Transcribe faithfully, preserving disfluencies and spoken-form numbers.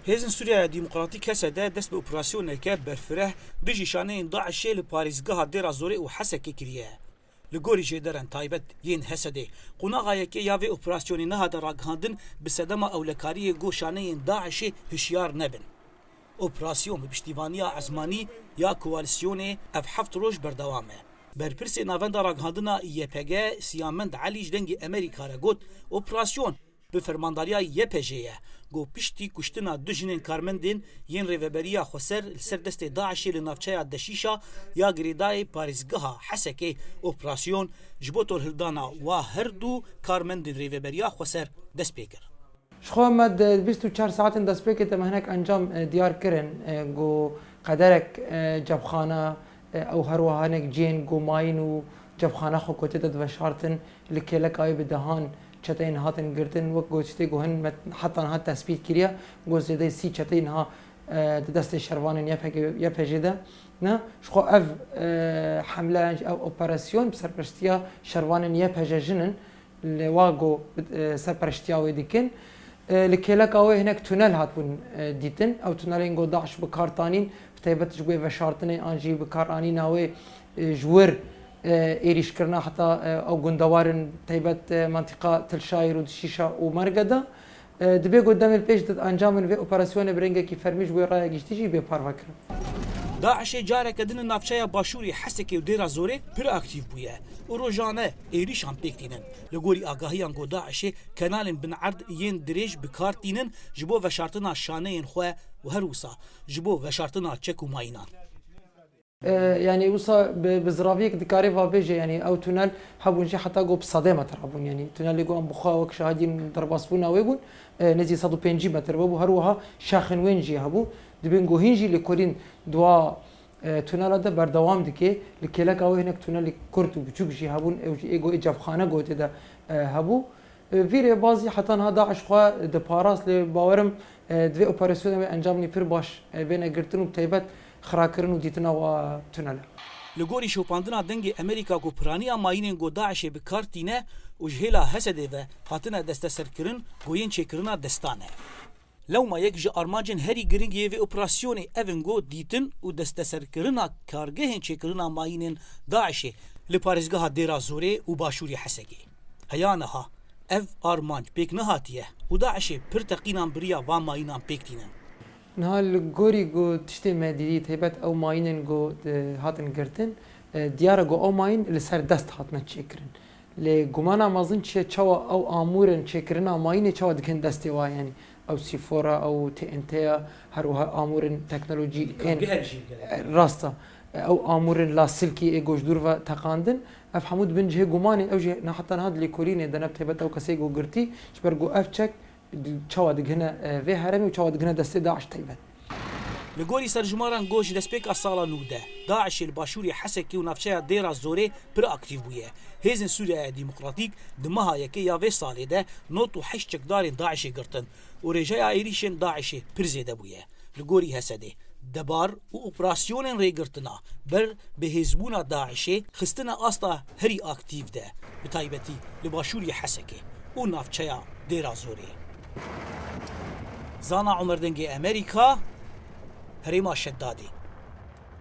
Hêzên Sûriyeya Demokratîk, H S D, dest bi operasyoneke berfireh dijî şaneyên DAIŞê li parêzgeha Dêra Zorê û Hesekê kiriye. Li gorî jêderên taybet yên H S D'ê, qonaxa yekê ya vê operasyonê nehate ragihandin, bi sedema ewlekariyê ku şaneyên DAIŞê hişyar nebin. Operasyon bi piştîvaniya ezmanî ya koalîsyonê ev heft roj berdewam e. Berpirsê Navenda Ragihandina Y P G Siyamend Elî ji Dengê Amerîka re got, operasyon bi fermandariya Y P J'ê ye, ku piştî kuştina du jinên karmendên yên Rêveberiya Xweser li ser destê DAIŞê li navçeya Deşîşa ya girêdayî parêzgeha Hesekê, operasyon ji bo torhildana wa her du karmendên Rêveberiya Xweser dest pê kir. Ji xwe me di bîst û çar saetên destpêkê de me hinek encam, e, diyar kirin, e, ku qederek, e, cebxana, e, ew her wiha hinek cihên ku mayîn û cebxana xwe ku tê de diveşartin, li kêleka wê bi dehan çeteyên hatin girtin, wek ku tiştê ku hin me heta niha tespît kiriye, ku zêdeyî sî çeteyê niha, e, di destê şervanên Y P G, Y P J'ê de ne. Ji xwe ev, e, hemle, ev operasyon bi serpeştiya şervanên Y P J jin in. Li wa ku, e, serpereştiya wê dikin. E, li kêleka wê hinek tunel hatibûn, e, dîtin. Ew tunelên ku DAIŞ bi kar tanîn, bi taybet ji bo veşartinê an jî bi kar anîna wê, e, ji wir, e, êrîşkirina heta, e, ew gundewarên taybet, e, mentiqa Til Şayir û Dişîşa û Merge de. E, dibê ku demê li pêş de encamên vê operasyonê bi rengekî fermî ji bo raya giştî jî bê parvekirin. DAIŞê careke din li navçeya başûrê Hesekê û Dêra Zorê pir aktîf bûye û rojane êrîşan pêk tînin. Li gorî agahiyan ku DAIŞê kenalên binerd yên dirêj bi kar tînin ji bo veşartina şaneyên xwe û her wisa ji bo veşartina çek û mayînan. E, yanî wisa bi, bi ziraviyek dikarê va bêje, yanî ew tunel hebûn jî heta ku bi sedê metre bûn, yanî tunelê ku em bi xwe wek şahidîn derbasbûna wê bûn, e, nêzî sed û pêncî metre bû, her wiha şaxên wên jî hebû. Dibên ku hîn jî lêkolîn di wa, e, tunela de berdewam dike, li kêleka wê hinek tunelê kurt û biçûk jî hebûn, ew jî ê ku ê cebxane ku tê de, e, hebû. E, vî rêbazî heta niha DAIŞ xwe diparast, lê bawerim, e, di vê operasyonê wê encamên pir baş, e, bêne girtin û bi taybet xirakirin û dîtina wa tunele. Li gorî şopandina Dengê Amerîka ku piraniya mayînên ku DAIŞê bi kar tîne û ji hêla H S D'ê ve hatine desteserkirin, ku yên çêkirina destan e. Lewma yek ji armancên herî giring yê vê operasyonê ev in ku dîtin û desteserkirina kargehên çêkirina mayînên DAIŞê li parêzgeha Dêra Zorê û başûrê Hesekê. Heya niha ev armanc pêk nehatiye û DAIŞê pir teqînan bi riya van mayînan pêk tînin. Niha li gorî ku tiştê me dîtî, taybet ew mayînên ku, e, hatin girtin, e, diyar e ku ew mayîn li ser dest hatine çêkirin. Lê gumana mezin çi ye, çawa ew amûrên çêkirina mayînê çawa dikin destê wa, yanî ew sîfora, ew T N T ya, her wiha amûrên teknolojî ên, e, rast e, ew amûrên lasilkî ê ku ji dûr ve teqandin, ev hemû dibin cihê gumanê, ew jî ne heta niha di lêkolînê de ne bi taybet ew kesê ku girtî, ji ber ku ev çek çawa digihine, e, vê herêmê û çawa digihine destê DAIŞ taybet. Li gorî serjimaran got, ji destpêka sala nû de, DAIŞê li başûrê Hesekê û navçeya Dêra Zorê pir aktîf bûye. Hêzên Sûriyeya Demokratîk di meha yekê ya vê salê de nod û heşt çekdarên DAIŞê girtin û rêjeya êrîşên DAIŞê pir zêde bûye. Li gorî H S D'ê, debar û operasyonên rêgirtina ber bi hêzbûna DAIŞê xistine asta herî aktîf de, bi taybetî li başûrê Hesekê û navçeya Dêra Zorê. Zana Omer, Dengê Amerîka, herêma Şedadê.